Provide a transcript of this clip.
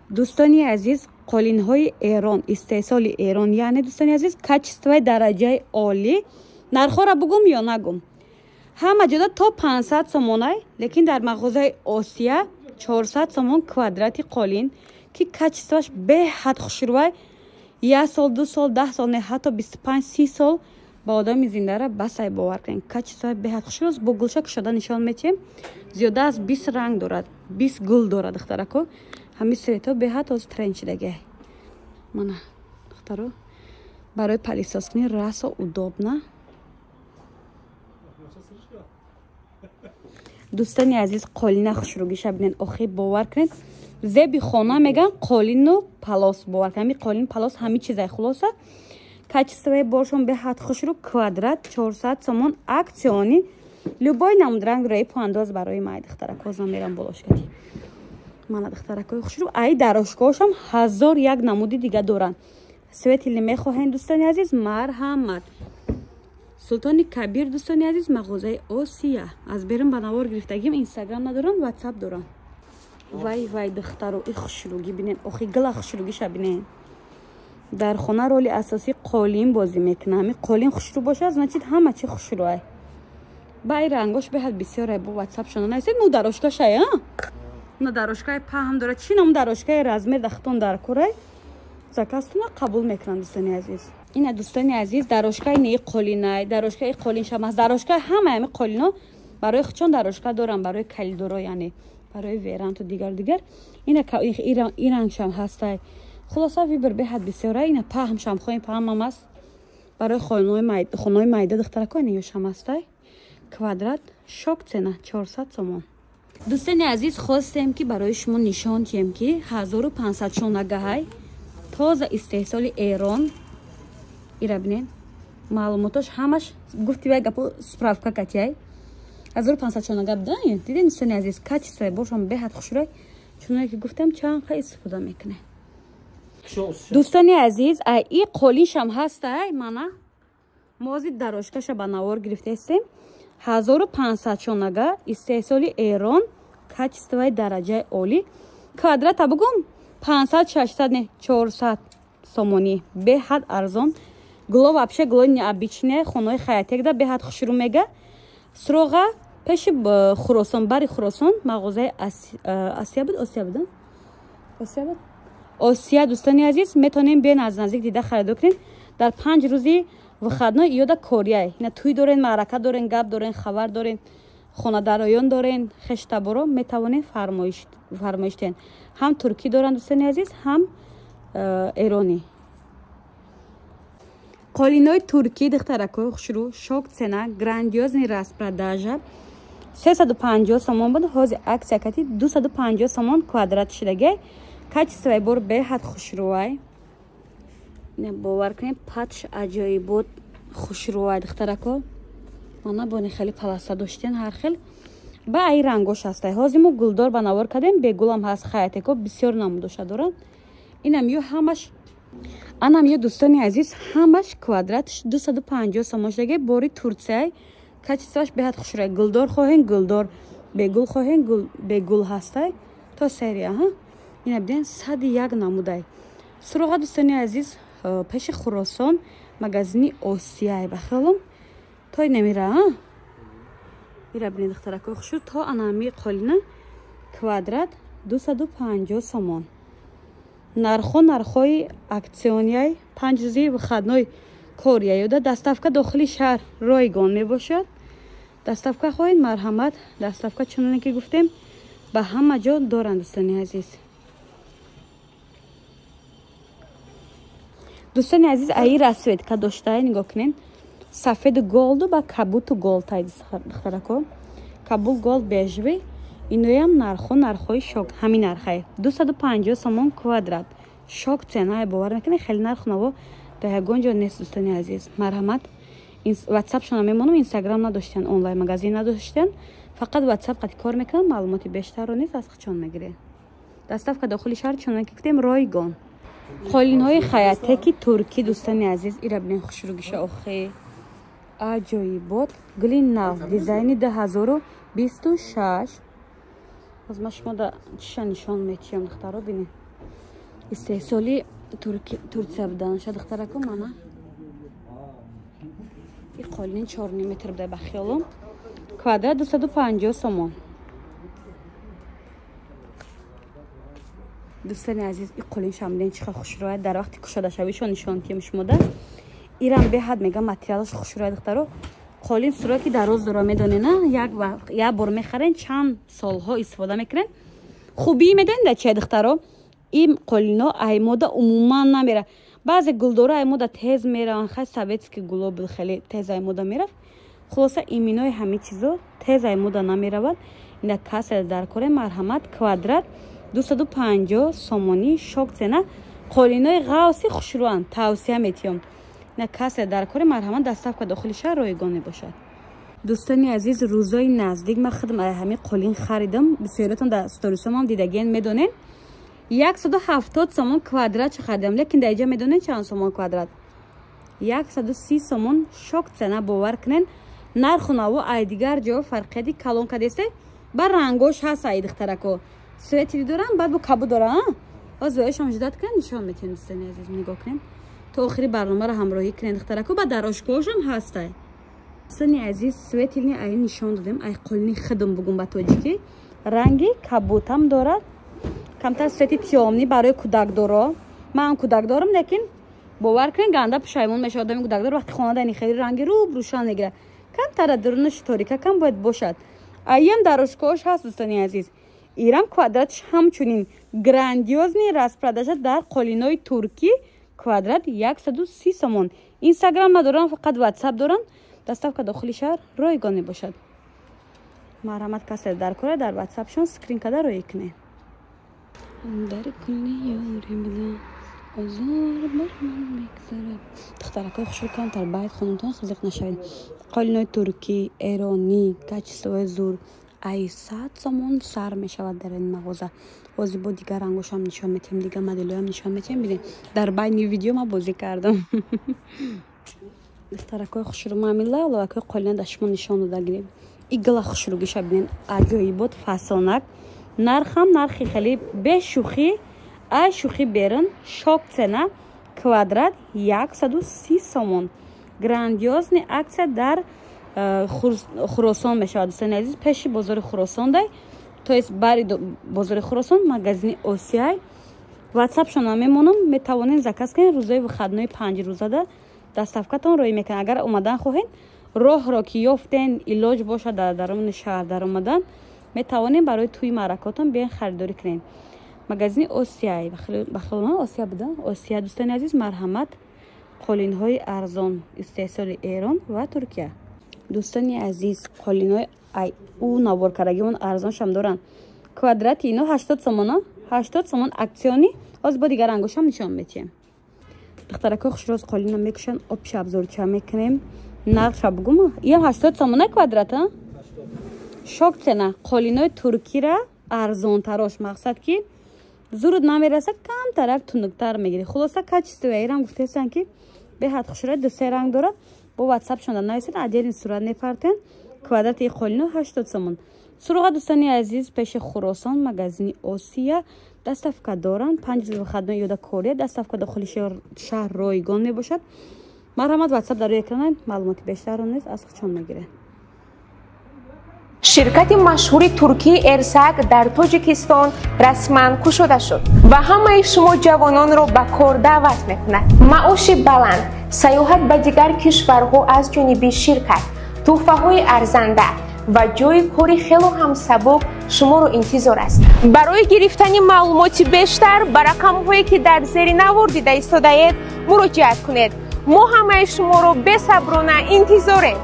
Дӯстони азиз, қолинҳои Эрон, истеҳсоли Эрон, яъне дӯстони азиз, качествои дараҷаи олӣ. Нархҳоро бугум ё нагум? Ҳама ҷода то 500 сомонай, лекин дар мағозаи Осия 400 сомон квадрати қолин, ки качествоаш беҳад хушрӯвай. 1 сол, 2 сол, 10 сол, не, ҳатто 25-30 сол ба одами зиндара басай, бовар кунед. Качествои беҳад хушрӯст. Бо гулша кушода нишон метиҳем. Зиёда аз 20 ранг дорад, 20 гул дорад, духтарако. Ҳамин цветҳо беҳад ҳозир тренд шидагиай. Мана, духтаро, барои пылесос кунӣ расо удобно. Дӯстони азиз, қолина хушрӯгиша бинед. Охи, бовар кунед, зеби хона меган қолину палос. Бовар кунед, ҳами қолин, палос, ҳами чизай. Хулоса, качествои боршон беҳад хушрӯ. Квадрат 400 сомон, акционный. Любой намуд ранг рои пуандоз барои май, духтарако. Зан мерам болошкати. Мана, духтаракои хушрӯ, ай дарошкоҳошам 1001 намуди дига доранд. Светлый мехоҳем, дӯстони азиз, марҳамат. Султони Кабир, дӯстони азиз, мағозаи Осия. Аз берун ба навор гирифтагим, Инстаграм надоранд, Ватсап доранд. Вай, вай, духтаро, и хушрӯгӣ бинен. Охи, гила хушрӯгиша бинен. Дар хона роли асосӣ қолин бозӣ мекунад. Ҳами қолин хушрӯ бошад, значит, ҳама чи хушрӯай. Ба ай рангош беҳад бисёрай. Бо Ватсапшона нависед. Ну, дарошкашай, а на дарошкаи паҳм дорад. Чӣ ном дарошкаи размер дахтон дар корай, заказтона қабул мекунанд, дӯстони азиз. Ина, дӯстони азиз, дарошкаи неи қолинай, дарошкаи қолиншам аст, дарошкаи ҳамаи ҳами қолино барои худшон дарошка дорам, барои калидоро, яъне барои веранту дигар дигар. Ина, ин рангшам ҳастай. Хулоса, выбор беҳад бисёра. Ина, паҳмшам хоҳем, паҳмам аст барои хонаҳои майда, духтарако. Ина, ёшам ҳастай. Квадрат шок цена 400 сомон. Дӯстони азиз, хостем, ки барои шумо нишон диҳем, ки 1500 шонагаҳай, тоза истеҳсоли Эрон. Ира бинед, маълумотош ҳамаш гуфти вай гапо, справка катияй. 1500 шонага буда, дидем, дӯстони азиз, качествои бошам беҳад хушрӯй. Чуноне ки гуфтам, чанд ха истифода мекунем, дӯстони азиз. Ай и қолиншам ҳастай. Мана, мо ҳозир дарошкаша ба навор гирифтаистем. 1500 шонага, истеҳсоли Эрон, качествои дараҷаи олӣ. Квадрата бугум, 500, 600, не, 400 сомонӣ, беҳад арзон. Гуло вообще гулои необычные, хонаҳои хаятекда беҳад хушрӯ мега. Суроға пеши Хуросон, бари Хуросон, мағозаи Асия буд, Осия буд, Осия буд, Осия. Дӯстони азиз, метавонем биёен, аз наздик дида харидор кунед. Дар 5 рӯзи выходной иёда корияй. Ина, тӯй дорен, маърака дорен, гап дорен, хабар дорен, хонодароён дорен, хештаборо, метавонем фармоиш диҳен. Ҳам туркӣ доранд, дӯстони азиз, ҳам эронӣ. Қолинои туркӣ, духтаракои хушрӯ, шок цена, грандиозный распродажа. 350 сомон буд, ҳозир акция кати 250 сомон квадрат шидагай. Качествои бор беҳад хушрӯвай, бовар кунед, патш аҷоибот хушрӯвай, духтарако. Мана, бони хеле паласа доштен, ҳар хел ба ай рангош ҳастай. Ҳозир мо гулдор ба навор кардем, бегулам ҳаст. Хаятеко бисёр намудоша доранд. Инам ё ҳамаш, анам ё, дӯстони азиз, ҳамаш квадратш 250 сомон шудаги. Бори Турсияй, качествоаш беҳад хушрӯй. Гулдор хоҳен, гулдор, бегул хоҳен, бегул ҳастай, то серия. Ҳа, ина биден, 101 намудай. Суроға, дӯстони азиз, пеши Хуросон, магазини Осияй. Ба хиёлам, той намира. Ира бинед, духтаракои хушрӯ, то анами қолина квадрат 250 сомон. Нархҳо нархҳои акционный, 5 рӯзи выходной кория ёда. Доставка дохили шаҳр ройгон мебошад. Доставка хоҳед, марҳамат. Доставка, чуноне ки гуфтем, ба ҳама ҷо доранд, дӯстони азиз. Дӯстони азиз, аи расцветка доштае, нигоҳ кунед, сафеду голду ба кабуту голтай, духтарако, кабул, голд, бежевый. Иноям нархҳо нархҳои шок, ҳамин нархае, 250 сомон квадрат, шок цена. Бовар мекунед, хеле нарху наво дар ягон ҷо нест, дӯстони азиз. Марҳамат, Ватсапшона мемонам. Инстаграм надоштан, онлайн магазин надоштан, фақат Ватсап қати кор мекунам. Маълумоти бештарро низ аз худшон мегиред. Доставка дохили шаҳр, чунон ки гуфтем, ройгон. Қолинҳои хаятеки туркӣ, дӯстони азиз, ира бинед, хушрӯгиша, охе, аҷоибот. Гули нав, дизайни 2026. Боз ма шумо да чиша нишон метиҳам, духтаро, бинед. Истеҳсоли Турция буданаша духтарако мана. И қолин 4,5 метр буда ба хиёлум. Квадрат 250 сомон. Дӯстони азиз, и қолин шамден чӣ хел хушрӯяд. Дар вақти кушодашавишон нишон тием шумода. Ирам беҳад мегам материалаш хушрӯяд духтаро. Қолин сура ки дароз дора медонена, як бор мехарен, чанд солҳо истифода мекунен. Хубии медонед дар чия духтаро? Ин қолино аймода умуман намера. Баъзе гулдоро аймода тез мераванд, хай советский гуло буд, хеле тез аймода мерафт. Хулоса иминои ҳамин чизо тез аймода намеравад. Ина касе дар коре марҳамат, квадрат 250 сомонӣ шок цена. Қолинои ғавси хушрӯанд, тавсия метиём. Ина касе дар коре марҳамат, доставка дохили шаҳр ройгон мебошад. Дӯстони азиз, рӯзои наздик ман худам ҳамин қолин харидам. Бисёриятон дар сторисомам дидагиен, медонед. 170 сомон квадрат харидам, лекин дар инҷа медонед чанд сомон квадрат? 130 сомон шок цена, бовар кунед. Нарху наво ай дигар ҷо фарқияти калон кадесте. Ба рангош ҳаст ай духтарако. Светли дорам, баъд бо кабу дора. Озоишам ждать кунед, нишон метиҳем дӯстони азиз, нигоҳ кунед. То охири барномаро ҳамроҳӣ кунед духтарако, ба дарошгоҳошам ҳастай. Дӯстони азиз, светлини ай нишон додем, ай қолини хидм бугум ба тоҷикӣ. Ранги кабутам дорад. Камтар свети тёмный барои кӯдакдоро. Ман кӯдак дорам, лекин бовар кунед ганда пушаймон мешавад одами кӯдакдор вақти хона дар хеле ранги рӯб рӯшан мегирад. Камтара дурунаш торика кам бояд бошад. Айям дарошгоҳош ҳаст дӯстони азиз. Ирам квадратш ҳамчунин грандиозный распродажа дар қолинои туркӣ, квадрат 130 сомон. Инстаграм надорам, фақат ватсап дорам. Доставка дохили шаҳр ройгон мебошад. Марҳамат, касе дар кора дар ватсапшон скрин карда роӣ кунед. Дар кулли ёре буда озор бар ман мегзарад. Духтаракои хушрӯ, камтар байд хонумтон хизиқ нашавед. Қолинои туркӣ, эронӣ, качествои зур ай 100 сомон сар мешавад дар ин мағоза. Ҳозир бо дигар рангошам нишон метиҳем, дигар моделҳоям нишон метиҳем. Бинед, дар байни видео ман бозӣ кардам. Духтаракои хушрӯ, ман ҳамин лавлавакои қолина дар шумо нишон дода гирем. Игла хушрӯгиша бинед, аҷоибот, фасонак. Нархам нархи хеле бешӯхӣ, ай шӯхӣ берун, шок цена, квадрат 130 сомон. Грандиозный акция дар Хуросон мешавад дӯстони азиз, пеши бозори Хуросон дай, то есть бари бозори Хуросон магазини Осиай. Ватсапшона мемонам, метавонед заказ кунед. Рӯзои выходной 5 рӯзада доставкатон роӣ мекунад. Агар омадан хоҳед, роҳро ки ёфтен, илоҷ бошад дар даруни шаҳр даромадан, метавонем барои тӯи маъракотон биёен харидорӣ кунем. Магазини Осиай, ба хиёлам Осия буда, Осия дӯстони азиз, марҳамат, қолинҳои арзон истеҳсоли Эрон ва Туркия. Дӯстони азиз, қолинҳои ай ӯ навор кардагимон арзоншам доранд. Квадрати ино 80 сомона, 80 сомон акционный. Ҳозир бо дигар рангошам нишон метиҳем. Духтаракои хушроз қолина мекушанд, обша абзорча мекунем. Нархша бугум, иам 80 сомона квадрат, а? Шок цена. Қолинои туркира арзонтарош, мақсад ки зуруд намерасад, камтарак тунуктар мегирӣ. Хулоса качество ирам гуфтесанд ки беҳад хушрӯяд, ду се ранг дорад. Бо ватсапшонда нависед, отдельный сурат мепартен. Квадрати қолино 80 сомон. Суроға дӯстони азиз, пеши Хуросон магазини Осия, доставка доранд. 5 рӯз выходной ёда кория, доставка дохили шаҳр ройгон мебошад. Марҳамат, ватсап дар рӯи экран, маълумоти бештарро низ аз худшон мегиред. Ширкати машҳури туркии Эрсак дар Тоҷикистон расман кушода шуд ва ҳамаи шумо ҷавононро ба кор даъват мекунад. Маоши баланд, сайёҳат ба дигар кишварҳо аз ҷониби ширкат, тӯҳфаҳои арзанда ва ҷойи кори хело ҳам сабук шуморо интизор аст. Барои гирифтани маълумоти бештар ба рақамҳое ки дар зери навор дида истодаед муроҷиат кунед. Мо ҳамаи шуморо бесаброна интизорем.